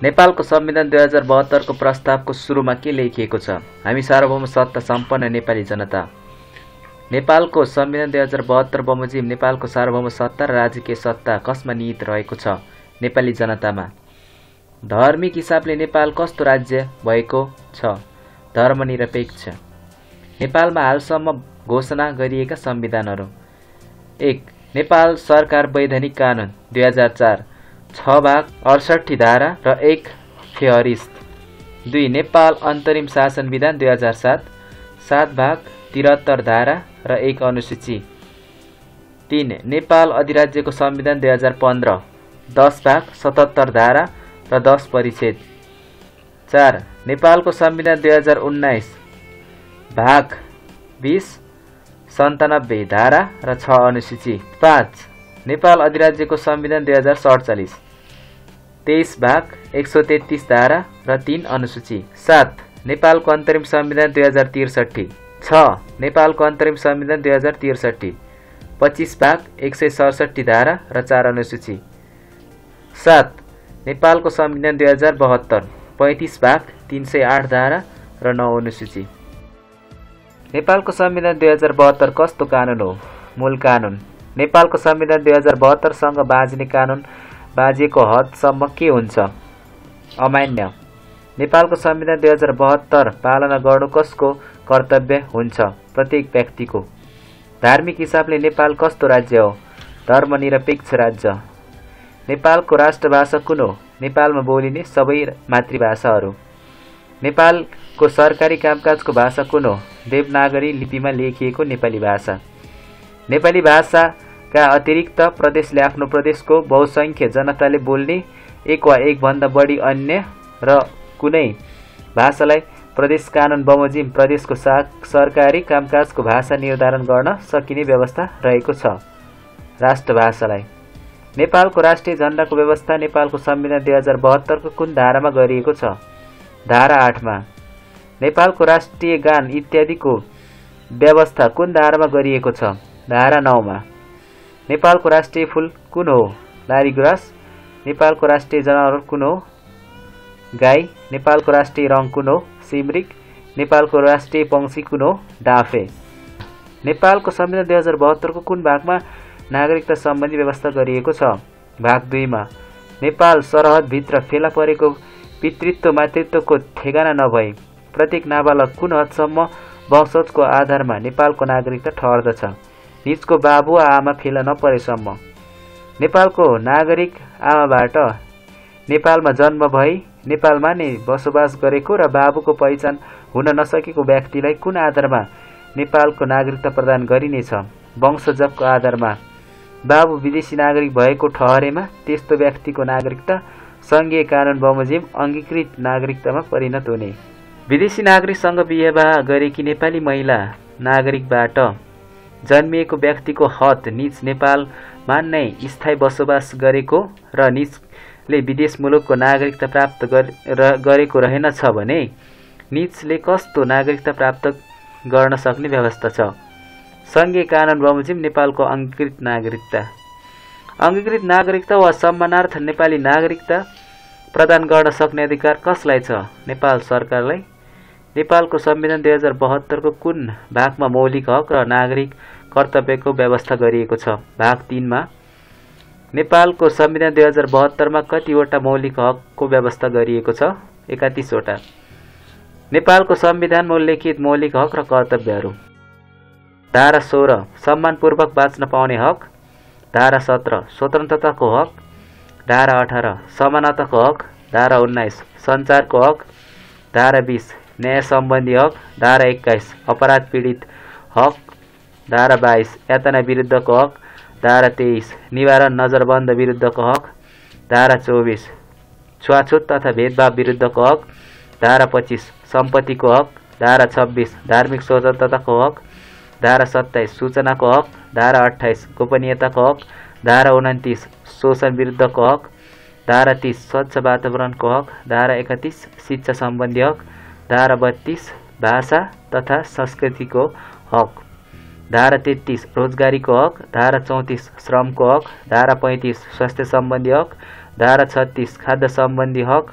नेपालको संविधान 2072 को प्रस्तावको सुरुमा के लेखिएको छ? हामी सार्वभौम सत्ता सम्पन्न नेपाली जनता। नेपालको संविधान 2072 बमोजिम नेपालको सार्वभौम सत्ता र राजकीय सत्ता कसमा निहित रहेको छ? नेपाली जनतामा। धार्मिक हिसाबले नेपाल कस्तो राज्य भएको छ? धर्मनिरपेक्ष। नेपालमा हालसम्म घोषणा गरिएका संविधानहरू: 1. नेपाल सरकार वैधानिक कानुन 2004 6 भाग 68 धारा र 1 फेहरिस्त। 2. नेपाल अन्तरिम शासन विधान 2007 7 भाग 73 धारा र 1 अनुसूची। 3. नेपाल अधिराज्यको संविधान 2015 10 भाग 77 धारा र 10 परिच्छेद। 4. नेपालको संविधान 2019 भाग 20 97 धारा र 6 अनुसूची। 5. नेपाल अधिराज्यको संविधान 2047 23 भाग 133 धारा र 3 अनुसूची। 7. नेपालको अन्तरिम संविधान 2063 6. नेपालको अन्तरिम संविधान 2063 25 भाग 167 धारा र 4 अनुसूची। 7. नेपालको संविधान 2072 35 भाग 308 धारा र 9 अनुसूची। नेपालको संविधान 2072 कस्तो कानुन हो? मूल कानुन। नेपालको संविधान 2072 सँग बाँझ्ने कानुन बाँझेको हदसम्म के हुन्छ? अमान्य। नेपालको संविधान 2072 पालना गर्नु कसको कर्तव्य हुन्छ? प्रत्येक व्यक्तिको। धार्मिक हिसाबले नेपाल कस्तो राज्य हो? धर्मनिरपेक्ष राज्य। नेपालको राष्ट्रभाषा कुन हो? नेपालमा बोलिने सबै मातृभाषाहरू। नेपालको सरकारी कामकाजको भाषा कुन हो? देवनागरी लिपिमा लेखिएको नेपाली भाषा। नेपाली भाषाका अतिरिक्त प्रदेशले आफ्नो प्रदेशको बहुसङ्ख्य जनताले बोल्ने एक वा एकभन्दा बढी अन्य र कुनै भाषालाई प्रदेश कानुन बमोजिम प्रदेशको सरकारी कामकाजको भाषा निर्धारण गर्न सकिने व्यवस्था रहेको छ। राष्ट्रभाषालाई। नेपालको राष्ट्रिय झण्डाको व्यवस्था नेपालको संविधान 2072 को कुन धारामा गरिएको छ? धारा 8 मा। नेपालको राष्ट्रिय गान इत्यादिको व्यवस्था कुन धारामा गरिएको छ? धारा 9 मा। नेपालको राष्ट्रिय फूल कुन हो? लारीगुराँस। नेपालको राष्ट्रिय जनावर कुन हो? गाई। नेपालको राष्ट्रिय रङ कुन हो? सिमरिक। नेपालको राष्ट्रिय पंक्षी कुन हो? डाँफे। नेपालको संविधान 2072 को कुन भागमा नागरिकता सम्बन्धी व्यवस्था गरिएको छ? भाग 2 मा। नेपाल सरहदभित्र फेला परेको पितृत्व मातृत्वको ठेगाना नभई प्रत्येक नाबालक कुन हदसम्म वंशजको आधारमा नेपालको नागरिकता ठहर्दछ? निजको बाबु वा आमा फेला नपरेसम्म। नेपालको नागरिक आमाबाट नेपालमा जन्म भई नेपालमा नै बसोबास गरेको र बाबुको पहिचान हुन नसकेको व्यक्तिलाई कुन आधारमा नेपालको नागरिकता प्रदान गरिनेछ? वंशजको आधारमा। बाबु विदेशी नागरिक भएको ठहरेमा त्यस्तो व्यक्तिको नागरिकता सङ्घीय कानुन बमोजिम अङ्गीकृत नागरिकतामा परिणत हुने। विदेशी नागरिकसँग बिहेबाह गरेकी नेपाली महिला नागरिकबाट जन्मिएको व्यक्तिको हद निज नेपालमा नै स्थायी बसोबास गरेको र निजले विदेश मुलुकको नागरिकता प्राप्त गरेको रहेनछ भने निजले कस्तो नागरिकता प्राप्त गर्न सक्ने व्यवस्था छ? सङ्घीय कानुन बमोजिम नेपालको अङ्गीकृत नागरिकता। अङ्गीकृत नागरिकता वा सम्मानार्थ नेपाली नागरिकता प्रदान गर्न सक्ने अधिकार कसलाई छ? नेपाल सरकारलाई। नेपालको संविधान 2072 को कुन भागमा मौलिक हक र नागरिक कर्तव्यको व्यवस्था गरिएको छ? भाग 3 मा। नेपालको संविधान 2072 मा कतिवटा मौलिक हकको व्यवस्था गरिएको छ? 31 वटा। नेपालको संविधानमा उल्लेखित मौलिक हक र कर्तव्यहरू: धारा 16 सम्मानपूर्वक बाँच्न पाउने हक। धारा 17 स्वतन्त्रताको हक। धारा 18 समानताको हक। धारा 19 सञ्चारको हक। धारा 20 न्याय सम्बन्धी हक। धारा 21 अपराध पीडित हक। धारा 22 यातना विरुद्धको हक। धारा 23 निवारण नजरबन्द विरुद्धको हक। धारा 24 छुवाछुत तथा भेदभाव विरुद्धको हक। धारा 25 सम्पत्तिको हक। धारा 26 धार्मिक स्वतन्त्रताको हक। धारा 27 सूचनाको हक। धारा 28 गोपनीयताको हक। धारा 29 शोषण विरुद्धको हक। धारा 30 स्वच्छ वातावरणको हक। धारा 31 शिक्षा सम्बन्धी हक। धारा 32 भाषा तथा संस्कृतिको हक। धारा 33 रोजगारीको हक, धारा 34 श्रमको हक, धारा 35 स्वास्थ्य सम्बन्धी हक, धारा 36 खाद्य सम्बन्धी हक,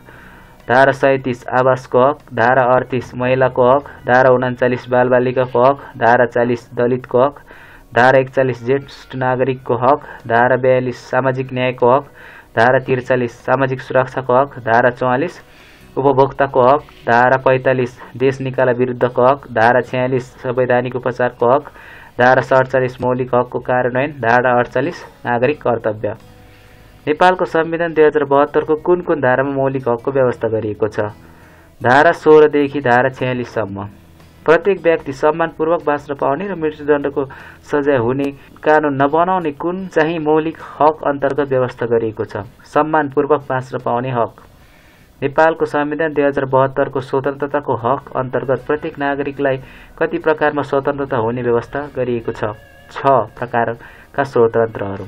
धारा 37 आवासको हक, धारा 38 महिलाको हक, धारा 39 बालबालिकाको हक, धारा 40 दलितको हक, धारा 41 ज्येष्ठ नागरिकको हक, धारा 42 सामाजिक न्यायको हक, धारा 43 सामाजिक सुरक्षाको हक, धारा 44 उपभोक्ताको हक, धारा 45 देश निकाला विरुद्धको हक, धारा 46 संवैधानिक उपचारको हक, धारा 47 मौलिक हकको कार्यान्वयन, धारा 48 नागरिक कर्तव्य। नेपालको संविधान 2072 को कुन कुन धारामा मौलिक हकको व्यवस्था गरिएको छ? धारा 16 देखि धारा 46 सम्म। प्रत्येक व्यक्ति सम्मानपूर्वक बाँच्न पाउने र मृत्युदण्डको सजाय हुने कानून नबनाउने कुन चाहिँ मौलिक हक अन्तर्गत व्यवस्था गरिएको छ? सम्मानपूर्वक बाँच्न पाउने हक। नेपालको संविधान 2072 को स्वतन्त्रताको हक अन्तर्गत प्रत्येक नागरिकलाई कति प्रकारमा स्वतन्त्रता हुने व्यवस्था गरिएको छ? 6 प्रकारका स्वतन्त्रहरू।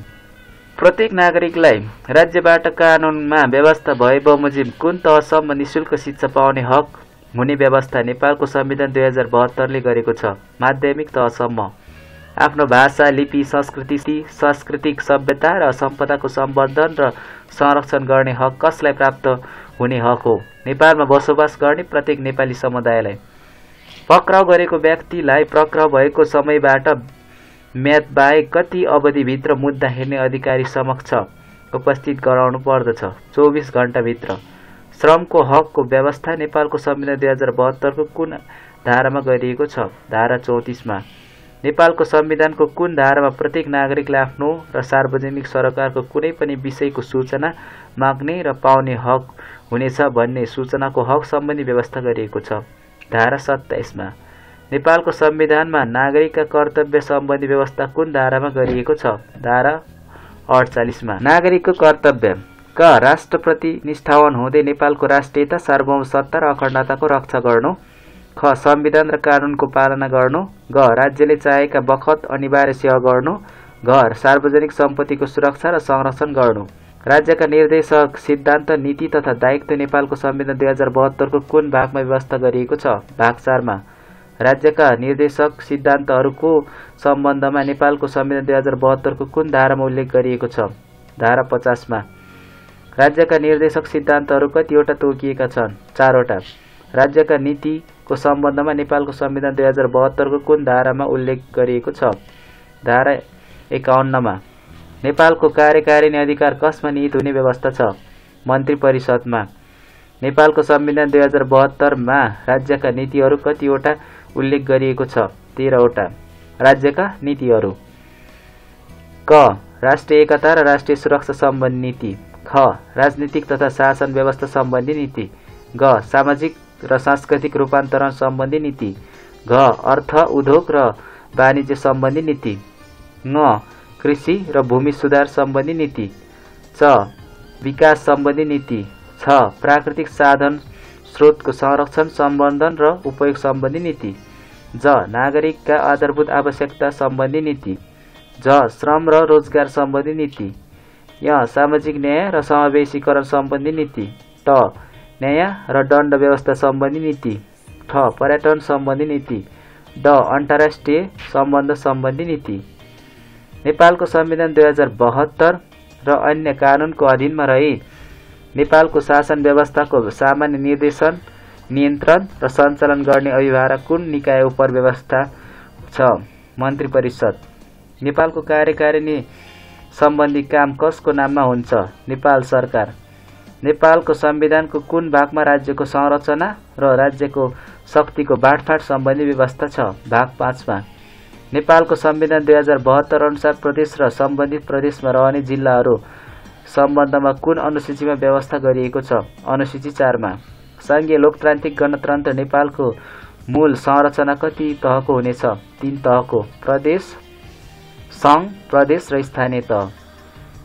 प्रत्येक नागरिकलाई राज्यबाट कानूनमा व्यवस्था भए बमोजिम कुन तहसम्म निशुल्क शिक्षा पाउने हक हुने व्यवस्था नेपालको संविधान 2072 ले गरेको छ? माध्यमिक तहसम्म। आफ्नो भाषा, लिपि, संस्कृति, सांस्कृतिक सभ्यता र सम्पदाको सम्वर्धन र संरक्षण गर्ने हक कसलाई प्राप्त हुने हक हो? नेपालमा बसोबास गर्ने प्रत्येक नेपाली समुदायलाई। पक्राउ गरेको व्यक्तिलाई पक्राउ भएको समयबाट म्याद बाहेक कति अवधिभित्र मुद्दा हेर्ने अधिकारी समक्ष उपस्थित गराउनु पर्दछ? 24 घण्टाभित्र। श्रमको हकको व्यवस्था नेपालको संविधान 2072 को कुन धारामा गरिएको छ? धारा 34 मा। नेपालको संविधानको कुन धारामा प्रत्येक नागरिकले आफ्नो र सार्वजनिक सरकारको कुनै पनि विषयको सूचना माग्ने र पाउने हक हुनेछ भन्ने सूचनाको हक सम्बन्धी व्यवस्था गरिएको छ? धारा 27 मा। नेपालको संविधानमा नागरिकका कर्तव्य सम्बन्धी व्यवस्था कुन धारामा गरिएको छ? धारा 48 मा। नागरिकको कर्तव्य: क. राष्ट्रप्रति निष्ठावान हुँदै नेपालको राष्ट्रियता, सार्वभौमसत्ता र अखण्डताको रक्षा गर्नु। ख. संविधान र कानूनको पालना गर्नु। ग. राज्यले चाहेका बखत अनिवार्य सेवा गर्नु। घ. सार्वजनिक सम्पत्तिको सुरक्षा र संरक्षण गर्नु। राज्यका निर्देशक सिद्धान्त, नीति तथा दायित्व नेपालको संविधान 2072 को कुन भागमा व्यवस्था गरिएको छ? भाग 4 मा। राज्यका निर्देशक सिद्धान्तहरूको सम्बन्धमा नेपालको संविधान 2072 को कुन धारामा उल्लेख गरिएको छ? धारा 50 मा। राज्यका निर्देशक सिद्धान्तहरू कतिवटा तोकिएका छन्? 4 वटा। राज्यका नीतिको सम्बन्धमा नेपालको संविधान 2072 को कुन धारामा उल्लेख गरिएको छ? धारा 51 मा। नेपालको कार्यकारिणी अधिकार कसमा निहित हुने व्यवस्था छ? मन्त्री परिषदमा। नेपालको संविधान 2072 मा राज्यका नीतिहरू कतिवटा उल्लेख गरिएको छ? 13 वटा। राज्यका नीतिहरू: क. राष्ट्रिय एकता र राष्ट्रिय सुरक्षा सम्बन्धी नीति। ख. राजनीतिक तथा शासन व्यवस्था सम्बन्धी नीति। ग. सामाजिक र सांस्कृतिक रूपान्तरण सम्बन्धी नीति। घ. अर्थ, उद्योग र वाणिज्य सम्बन्धी नीति। ङ. कृषि र भूमि सुधार सम्बन्धी नीति। च. विकास सम्बन्धी नीति। छ. प्राकृतिक साधन स्रोतको संरक्षण, सम्वर्धन र उपयोग सम्बन्धी नीति। ज. नागरिकका आधारभूत आवश्यकता सम्बन्धी नीति। झ. श्रम र रोजगार सम्बन्धी नीति। य. सामाजिक न्याय र समावेशीकरण सम्बन्धी नीति। ट. न्याय र दण्ड व्यवस्था सम्बन्धी नीति। ठ. पर्यटन सम्बन्धी नीति। ड. अन्तर्राष्ट्रिय सम्बन्ध सम्बन्धी नीति। नेपालको संविधान 2072 र अन्य कानूनको अधीनमा रही नेपालको शासन व्यवस्थाको सामान्य निर्देशन, नियन्त्रण र सञ्चालन गर्ने अभिभावक कुन निकाय उप व्यवस्था छ? मन्त्री परिषद। नेपालको कार्यकारिणी सम्बन्धी काम कसको नाममा हुन्छ? नेपाल सरकार। नेपालको संविधानको कुन भागमा राज्यको संरचना र राज्यको शक्तिको बाँडफाँड सम्बन्धी व्यवस्था छ? भाग 5 मा। नेपालको संविधान 2072 अनुसार प्रदेश र सम्बन्धित प्रदेशमा रहने जिल्लाहरू सम्बन्धमा कुन अनुसूचीमा व्यवस्था गरिएको छ? अनुसूची 4 मा। संघीय लोकतान्त्रिक गणतन्त्र नेपालको मूल संरचना कति तहको हुनेछ? 3 तहको: प्रदेश, संघ, प्रदेश र स्थानीय तह।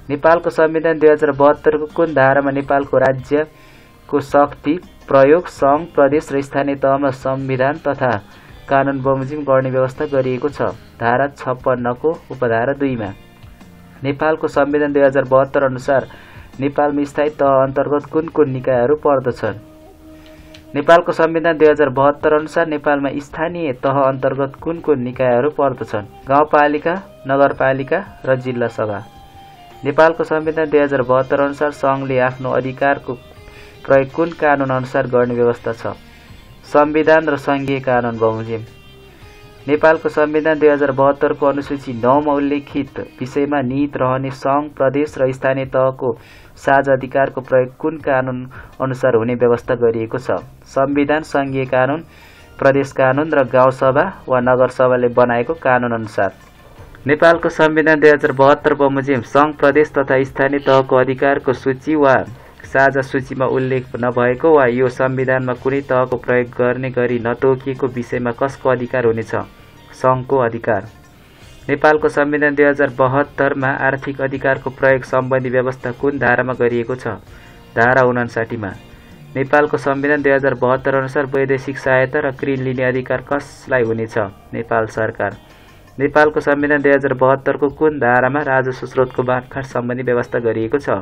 नेपालको संविधान 2072 को कुन धारामा नेपालको राज्यको शक्ति प्रयोग संघ, प्रदेश र स्थानीय तहमा संविधान तथा कानून बमोजिम गर्ने व्यवस्था गरिएको छ? धारा 56 को उपधारा 2 मा। नेपालको संविधान 2072 अनुसार नेपालमा स्थायी तह अन्तर्गत कुन कुन निकायहरू पर्दछन्? नेपालको संविधान 2072 अनुसार नेपालमा स्थानीय तह अन्तर्गत कुन कुन निकायहरू पर्दछन्? गाउँपालिका, नगरपालिका र जिल्ला सभा। नेपालको संविधान 2072 अनुसार सङ्घले आफ्नो अधिकारको प्रयोग कुन कानुन अनुसार गर्ने व्यवस्था छ? संविधान र सङ्घीय कानुन बमोजिम। नेपालको संविधान 2072 को अनुसूची 9 मा उल्लेखित विषयमा निहित रहने सङ्घ, प्रदेश र स्थानीय तहको साझा अधिकारको प्रयोग कुन कानुन अनुसार हुने व्यवस्था गरिएको छ? संविधान, सङ्घीय कानुन, प्रदेश कानुन र गाउँसभा वा नगरसभाले बनाएको कानुन अनुसार। नेपालको संविधान 2072 बमोजिम सङ्घ, प्रदेश तथा स्थानीय तहको अधिकारको सूची वा साझा सूचीमा उल्लेख नभएको वा यो संविधानमा कुनै तहको प्रयोग गर्ने गरी नतोकिएको विषयमा कसको अधिकार हुनेछ? सङ्घको अधिकार। नेपालको संविधान 2072 मा आर्थिक अधिकारको प्रयोग सम्बन्धी व्यवस्था कुन धारामा गरिएको छ? धारा 59 मा। नेपालको संविधान 2072 अनुसार वैदेशिक सहायता र ऋण लिने अधिकार कसलाई हुनेछ? नेपाल सरकार। नेपालको संविधान 2072 को कुन धारामा राजस्व स्रोतको बाँडफाँड सम्बन्धी व्यवस्था गरिएको छ?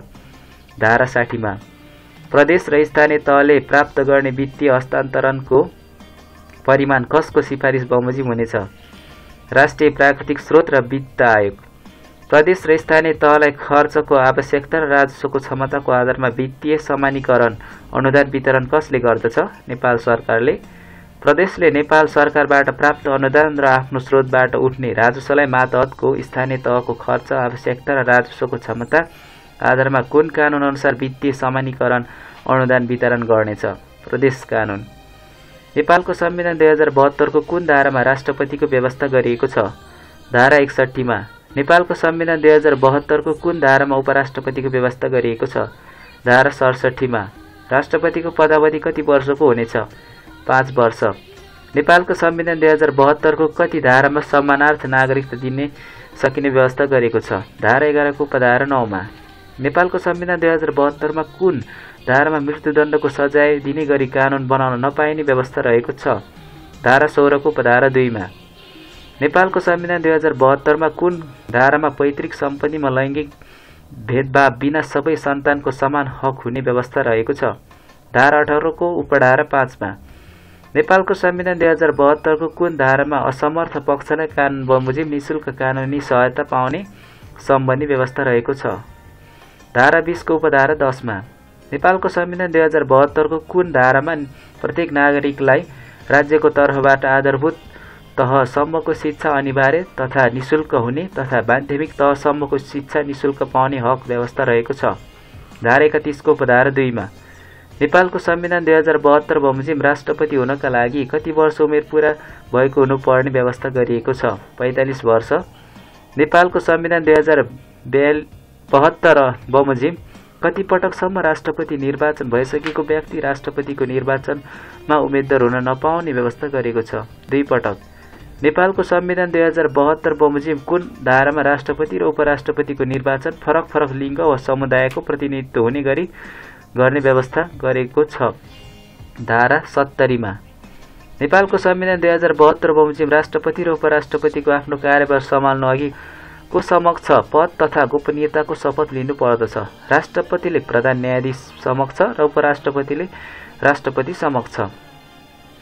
धारा 60 मा। प्रदेश र स्थानीय तहले प्राप्त गर्ने वित्तीय हस्तान्तरणको परिमाण कसको सिफारिस बमोजिम हुनेछ? राष्ट्रिय प्राकृतिक स्रोत र वित्त आयोग। प्रदेश र स्थानीय तहलाई खर्चको आवश्यकता र राजस्वको क्षमताको आधारमा वित्तीय समानीकरण अनुदान वितरण कसले गर्दछ? नेपाल सरकारले। प्रदेशले नेपाल सरकारबाट प्राप्त अनुदान र आफ्नो स्रोतबाट उठ्ने राजस्वलाई मातहतको स्थानीय तहको खर्च आवश्यकता र राजस्वको क्षमता आधारमा कुन कानुन अनुसार वित्तीय समानीकरण अनुदान वितरण गर्नेछ? प्रदेश कानुन। नेपालको संविधान 2072 को कुन धारामा राष्ट्रपतिको व्यवस्था गरिएको छ? धारा 61 मा। नेपालको संविधान 2072 को कुन धारामा उपराष्ट्रपतिको व्यवस्था गरिएको छ? धारा 67 मा। राष्ट्रपतिको पदावधि कति वर्षको हुनेछ? 5 वर्ष। नेपालको संविधान 2072 को कति धारामा सम्मानार्थ नागरिकता दिने सकिने व्यवस्था गरेको छ? धारा 11 को उपधारा 9 मा। नेपालको संविधान 2072 मा कुन धारामा मृत्युदण्डको सजाय दिने गरी कानुन बनाउन नपाइने व्यवस्था रहेको छ? धारा 16 को उपधारा 2 मा। नेपालको संविधान 2072 मा कुन धारामा पैतृक सम्पत्तिमा लैङ्गिक भेदभाव बिना सबै सन्तानको समान हक हुने व्यवस्था रहेको छ? धारा 18 को उपधारा 5 मा। नेपालको संविधान 2072 को कुन धारामा असमर्थ पक्षलाई कानुन बमोजिम निशुल्क कानुनी सहायता पाउने सम्बन्धी व्यवस्था रहेको छ? धारा 20 को उपधारा 10 मा। नेपालको संविधान 2072 को कुन धारामा प्रत्येक नागरिकलाई राज्यको तर्फबाट आधारभूत तहसम्मको शिक्षा अनिवार्य तथा निशुल्क हुने तथा माध्यमिक तहसम्मको शिक्षा निशुल्क पाउने हक व्यवस्था रहेको छ? धारा 31 को उपधारा 2 मा। नेपालको संविधान 2072 बमोजिम राष्ट्रपति हुनका लागि कति वर्ष उमेर पूरा भएको हुनुपर्ने व्यवस्था गरिएको छ? 45 वर्ष। नेपालको संविधान 2072 बमोजिम कति पटकसम्म राष्ट्रपति निर्वाचन भइसकेको व्यक्ति राष्ट्रपतिको निर्वाचनमा उम्मेद्वार हुन नपाउने व्यवस्था गरेको छ? 2 पटक। नेपालको संविधान 2072 बमोजिम कुन धारामा राष्ट्रपति र उपराष्ट्रपतिको निर्वाचन फरक फरक लिङ्ग वा समुदायको प्रतिनिधित्व हुने गरी गर्ने व्यवस्था गरेको छ? धारा 70 मा। नेपालको संविधान 2072 बमोजिम राष्ट्रपति र उपराष्ट्रपतिको आफ्नो कार्यभार सम्हाल्नु अघि को समक्ष पद तथा गोपनीयताको शपथ लिनु पर्दछ? राष्ट्रपतिले प्रधान न्यायाधीश समक्ष र उपराष्ट्रपतिले राष्ट्रपति समक्ष।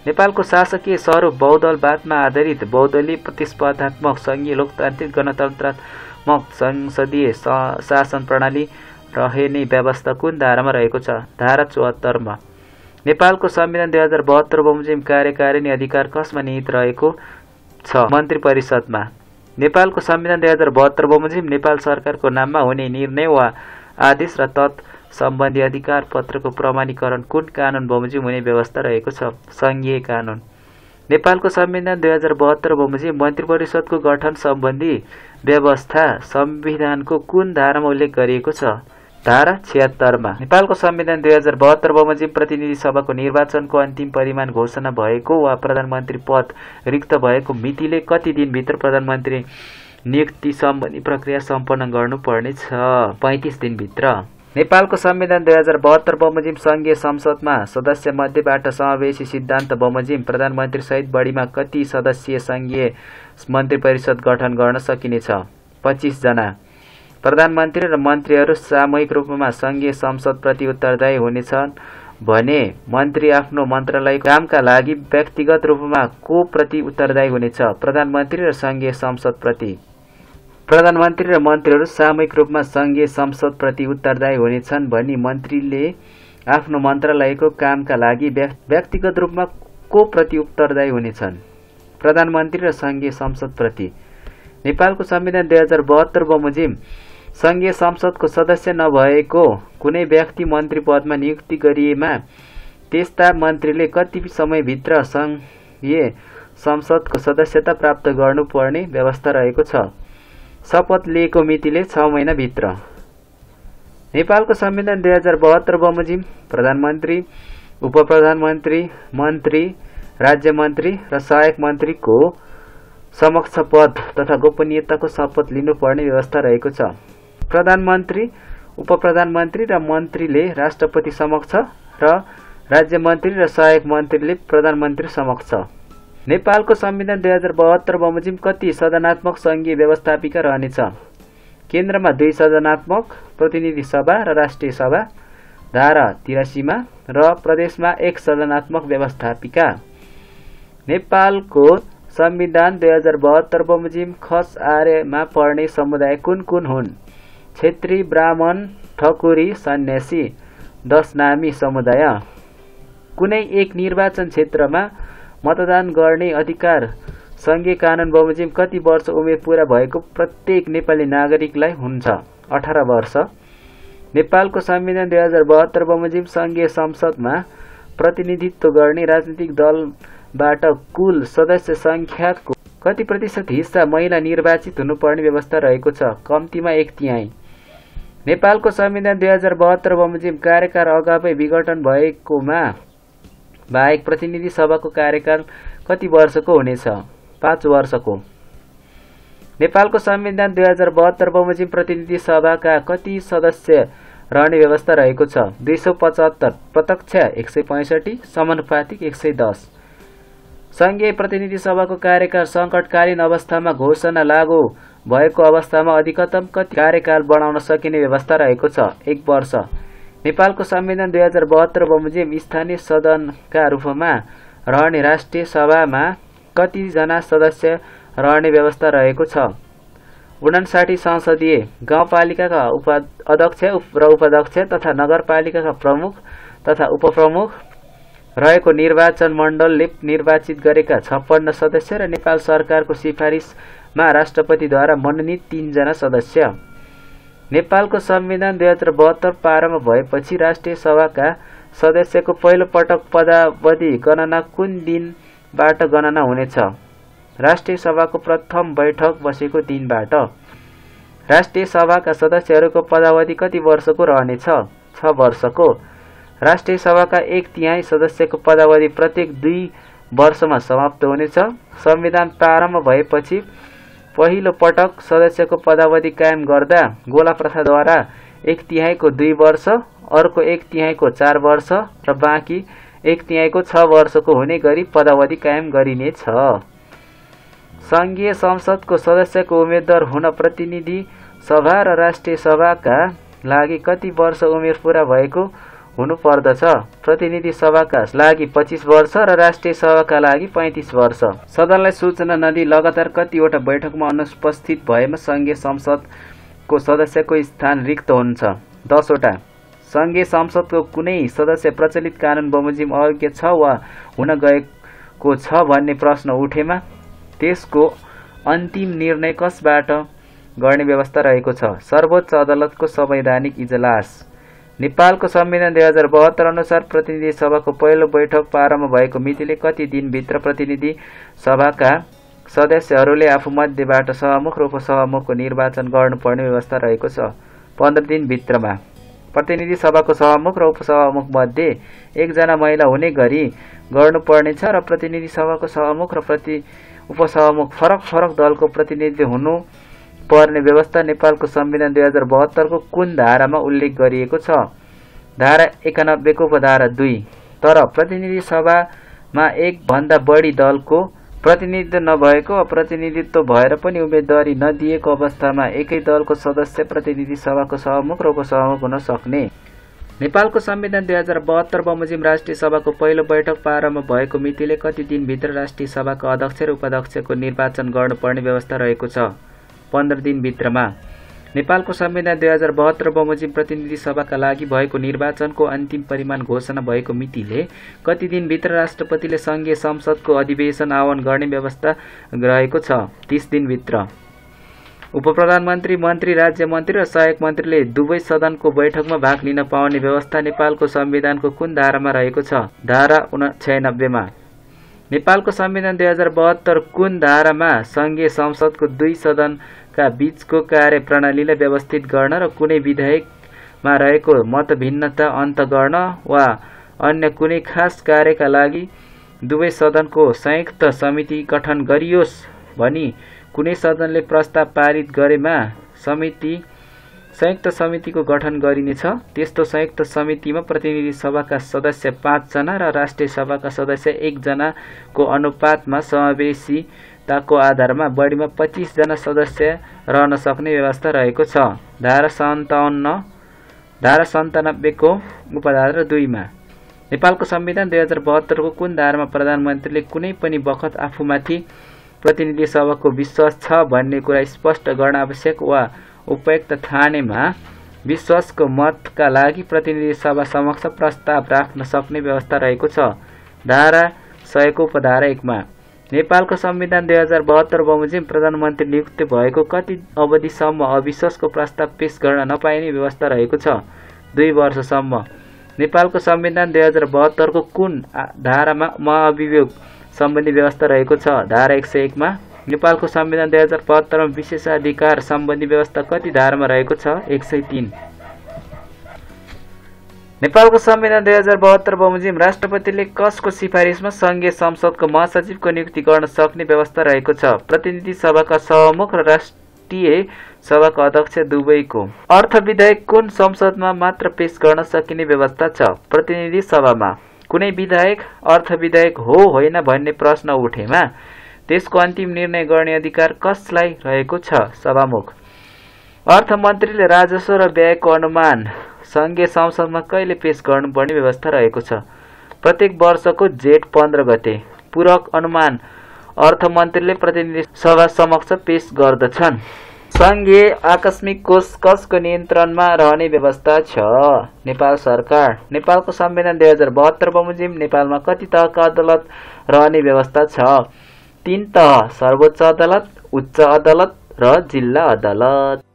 नेपालको शासकीय स्वरूप बहुदलवादमा आधारित बहुदलीय प्रतिस्पर्धात्मक सङ्घीय लोकतान्त्रिक गणतन्त्रात्मक संसदीय शासन प्रणाली रहने व्यवस्था कुन धारामा रहेको छ? धारा 74 मा। नेपालको संविधान 2072 बमोजिम कार्यकारिणी अधिकार कसमा निहित रहेको छ? मन्त्री परिषदमा। नेपालको संविधान 2072 बमोजिम नेपाल सरकारको नाममा हुने निर्णय वा आदेश र तत् सम्बन्धी अधिकार पत्रको प्रमाणीकरण कुन कानुन बमोजिम हुने व्यवस्था रहेको छ? सङ्घीय कानुन। नेपालको संविधान 2072 बमोजिम मन्त्री परिषदको गठन सम्बन्धी व्यवस्था संविधानको कुन धारामा उल्लेख गरिएको छ? धारा 76 मा। नेपालको संविधान 2072 बमोजिम प्रतिनिधि सभाको निर्वाचनको अन्तिम परिणाम घोषणा भएको वा प्रधानमन्त्री पद रिक्त भएको मितिले कति दिनभित्र प्रधानमन्त्री नियुक्ति सम्बन्धी प्रक्रिया सम्पन्न गर्नुपर्ने छ? 35 दिनभित्र। नेपालको संविधान 2072 बमोजिम संघीय संसदमा सदस्य मध्येबाट समावेशी सिद्धान्त बमोजिम प्रधानमन्त्री सहित बढीमा कति सदस्यीय संघीय मन्त्री परिषद गठन गर्न सकिनेछ? 25 जना। प्रधानमन्त्री र मन्त्रीहरू सामूहिक रूपमा संघीय संसदप्रति उत्तरदायी हुनेछन् भने मन्त्री आफ्नो मन्त्रालयको कामका लागि व्यक्तिगत रूपमा को प्रति उत्तरदायी हुनेछ? प्रधानमन्त्री र संघीय संसद प्रति। प्रधानमन्त्री र मन्त्रीहरू सामूहिक रूपमा संघीय संसद प्रति उत्तरदायी हुनेछन् भनी मन्त्रीले आफ्नो मन्त्रालयको कामका लागि व्यक्तिगत रूपमा को प्रति उत्तरदायी हुनेछन्? प्रधानमन्त्री र संघीय संसद प्रति। नेपालको संविधान 2072 बमोजिम संघीय संसदको सदस्य नभएको कुनै व्यक्ति मन्त्री पदमा नियुक्ति गरिएमा त्यस्ता मन्त्रीले कति समयभित्र संघीय संसदको सदस्यता प्राप्त गर्नुपर्ने व्यवस्था रहेको छ। शपथ लिएको मितिले 6 महिनाभित्र। नेपालको संविधान 2072 बमोजिम प्रधानमन्त्री, उपप्रधानमन्त्री, मन्त्री, राज्यमन्त्री र सहायक मन्त्रीको समक्ष पद तथा गोपनीयताको शपथ लिनुपर्ने व्यवस्था रहेको छ। प्रधानमन्त्री, उपप्रधानमन्त्री र मन्त्रीले राष्ट्रपति समक्ष र राज्यमन्त्री र सहायक मन्त्रीले प्रधानमन्त्री समक्ष। नेपालको संविधान 2072 बमोजिम कति सदनात्मक संघीय व्यवस्थापिका रहनेछ? केन्द्रमा 2 सदनात्मक प्रतिनिधि सभा र राष्ट्रिय सभा धारा 83 मा र प्रदेशमा 1 सदनात्मक व्यवस्थापिका। नेपालको संविधान 2072 बमोजिम खस आर्यमा पर्ने समुदाय कुन कुन हुन्? क्षेत्री, ब्राह्मण, ठकुरी, सन्यासी, 10 नामी समुदाय। कुनै एक निर्वाचन क्षेत्रमा मतदान गर्ने अधिकार संघीय कानून बमोजिम कति वर्ष उमेर पूरा भएको प्रत्येक नेपाली नागरिकलाई हुन्छ? 18 वर्ष। नेपालको संविधान 2072 बमोजिम संघीय संसदमा प्रतिनिधित्व गर्ने राजनीतिक दलबाट कुल सदस्य संख्याको कति प्रतिशत हिस्सा महिला निर्वाचित हुनुपर्ने व्यवस्था रहेको छ? कम्तीमा 1/3। नेपालको संविधान 2072 बमोजिम कार्यकाल अगावै विघटन भएकोमा बाहेक प्रतिनिधि सभाको कार्यकाल कति वर्षको हुनेछ? 5 वर्षको। नेपालको संविधान 2072 बमोजिम प्रतिनिधि सभाका कति सदस्य रहने व्यवस्था रहेको छ? 275, प्रत्यक्ष 165, समानुपातिक 110। संघीय प्रतिनिधि सभाको कार्यकाल सङ्कटकालीन अवस्थामा घोषणा लागू भएको अवस्थामा अधिकतम कति कार्यकाल बढाउन सकिने व्यवस्था रहेको छ? 1 वर्ष। नेपालको संविधान 2072 बमोजिम स्थानीय सदनका रूपमा रहने राष्ट्रिय सभामा कतिजना सदस्य रहने व्यवस्था रहेको छ? 59 संसदीय गाउँपालिकाका अध्यक्ष र उपाध्यक्ष तथा नगरपालिकाका प्रमुख तथा उपप्रमुख रहेको निर्वाचन मण्डलले निर्वाचित गरेका 56 सदस्य र नेपाल सरकारको सिफारिसमा राष्ट्रपतिद्वारा मनोनित 3 जना सदस्य। नेपालको संविधान 2072 प्रारम्भ भएपछि राष्ट्रिय सभाका सदस्यको पहिलो पटक पदावधि गणना कुन दिनबाट गणना हुनेछ? राष्ट्रिय सभाको प्रथम बैठक बसेको दिनबाट। राष्ट्रिय सभाका सदस्यहरूको पदावधि कति वर्षको रहनेछ? 6 वर्षको। राष्ट्रिय सभाका 1/3 सदस्यको पदावधि प्रत्येक 2 वर्षमा समाप्त हुनेछ। संविधान प्रारम्भ भएपछि पहिलो पटक सदस्यको पदावधि कायम गर्दा गोला प्रथाद्वारा 1/3 को 2 वर्ष, अर्को 1/3 को 4 वर्ष र बाँकी 1/3 को 6 वर्षको हुने गरी पदावधि कायम गरिनेछ। संघीय संसदको सदस्यको उम्मेद्वार हुन प्रतिनिधि सभा र राष्ट्रिय सभाका लागि कति वर्ष उमेर पूरा भएको हुनु पर्दछ? प्रतिनिधि सभाका लागि 25 वर्ष र राष्ट्रिय सभाका लागि 35 वर्ष। सदनलाई सूचना नदिई लगातार कतिवटा बैठकमा अनुपस्थित भएमा संघीय संसदको सदस्यको स्थान रिक्त हुन्छ? 10 वटा। संघीय संसदको कुनै सदस्य प्रचलित कानून बमोजिम अयोग्य छ वा हुन गएको छ भन्ने प्रश्न उठेमा त्यसको अन्तिम निर्णय कसबाट गर्ने व्यवस्था रहेको छ? सर्वोच्च अदालतको संवैधानिक इजलास। नेपालको संविधान 2072 अनुसार प्रतिनिधि सभाको पहिलो बैठक प्रारम्भ भएको मितिले कति दिनभित्र प्रतिनिधि सभाका सदस्यहरूले आफूमध्येबाट सभामुख र उपसभामुखको निर्वाचन गर्नुपर्ने व्यवस्था रहेको छ? 15 दिनभित्रमा। प्रतिनिधि सभाको सभामुख र उपसभामुख मध्ये 1 जना महिला हुने गरी गर्नुपर्नेछ र प्रतिनिधि सभाको सभामुख र उपसभामुख फरक दलको प्रतिनिधि हुनु पर्ने व्यवस्था नेपालको संविधान 2072 को कुन धारामा उल्लेख गरिएको छ? धारा 91 को उपधारा 2। तर प्रतिनिधि सभामा 1 भन्दा बढी दलको प्रतिनिधित्व नभएको वा प्रतिनिधित्व भएर पनि उम्मेदवारी नदिएको अवस्थामा एकै दलको सदस्य प्रतिनिधि सभाको सभामुख र उपसभामुख हुन सक्ने। नेपालको संविधान 2072 बमोजिम राष्ट्रिय सभाको पहिलो बैठक प्रारम्भ भएको मितिले कति दिनभित्र राष्ट्रिय सभाका अध्यक्ष र उपाध्यक्षको निर्वाचन गर्नुपर्ने व्यवस्था रहेको छ? 15 दिनभित्रमा। नेपालको संविधान 2072 बमोजिम प्रतिनिधि सभाका लागि भएको निर्वाचनको अन्तिम परिणाम घोषणा भएको मितिले कति दिनभित्र राष्ट्रपतिले संघीय संसदको अधिवेशन आह्वान गर्ने व्यवस्था रहेको छ? 30 दिनभित्र। उपप्रधानमन्त्री, मन्त्री, राज्य मन्त्री र सहायक मन्त्रीले दुवै सदनको बैठकमा भाग लिन पाउने व्यवस्था नेपालको संविधानको कुन धारामा रहेको छ? धारा 96 मा। नेपालको संविधान 2072 कुन धारामा संघीय संसदको दुई सदनका बीचको कार्यप्रणालीलाई व्यवस्थित गर्न र कुनै विधेयकमा रहेको मतभिन्नता अन्त गर्न वा अन्य कुनै खास कार्यका लागि दुवै सदनको संयुक्त समिति गठन गरियोस् भनी कुनै सदनले प्रस्ताव पारित गरेमा संयुक्त समितिको गठन गरिनेछ। त्यस्तो संयुक्त समितिमा प्रतिनिधि सभाका सदस्य 5 जना र राष्ट्रिय सभाका सदस्य 1 जनाको अनुपातमा समावेशिताको आधारमा बढीमा 25 जना सदस्य रहन सक्ने व्यवस्था रहेको छ। धारा 97 को उपधारा 2 मा। नेपालको संविधान 2072 को कुन धारामा प्रधानमन्त्रीले कुनै पनि बखत आफूमाथि प्रतिनिधि सभाको विश्वास छ भन्ने कुरा स्पष्ट गर्न आवश्यक वा उपयुक्त ठानेमा विश्वासको मतका लागि प्रतिनिधि सभा समक्ष प्रस्ताव राख्न सक्ने व्यवस्था रहेको छ? धारा 100 को उपधारा 1 मा। नेपालको संविधान 2072 बमोजिम प्रधानमन्त्री नियुक्त भएको कति अवधिसम्म अविश्वासको प्रस्ताव पेश गर्न नपाइने व्यवस्था रहेको छ? 2 वर्षसम्म। नेपालको संविधान 2072 को कुन धारामा महाअभियोग सम्बन्धी व्यवस्था रहेको छ? धारा 101 मा। नेपालको संविधान 2072 मा विशेषाधिकार सम्बन्धी व्यवस्था कति धारामा रहेको छ? 103। नेपालको संविधान 2072 बमोजिम राष्ट्रपतिले कसको सिफारिसमा संघीय संसदको महासचिवको नियुक्ति गर्न सक्ने व्यवस्था रहेको छ? प्रतिनिधि सभाका सभामुख र राष्ट्रिय सभाका अध्यक्ष दुवैको। अर्थ विधेयक कुन संसदमा मात्र पेश गर्न सकिने व्यवस्था छ? प्रतिनिधि सभामा। कुनै विधेयक अर्थ विधेयक हो होइन भन्ने प्रश्न उठेमा त्यसको अन्तिम निर्णय गर्ने अधिकार कसलाई रहेको छ? सभामुख। अर्थमन्त्रीले राजस्व र व्ययको अनुमान संघीय संसदमा कहिले पेश गर्नुपर्ने व्यवस्था रहेको छ? प्रत्येक वर्षको जेठ 15 गते। पूरक अनुमान अर्थमन्त्रीले प्रतिनिधि सभा समक्ष पेश गर्दछन्। संघीय आकस्मिक कोष कसको नियन्त्रणमा रहने व्यवस्था छ? नेपाल सरकार। नेपालको संविधान 2072 बमोजिम नेपालमा कति तहका अदालत रहने व्यवस्था छ? 3 तह, सर्वोच्च अदालत, उच्च अदालत र जिल्ला अदालत।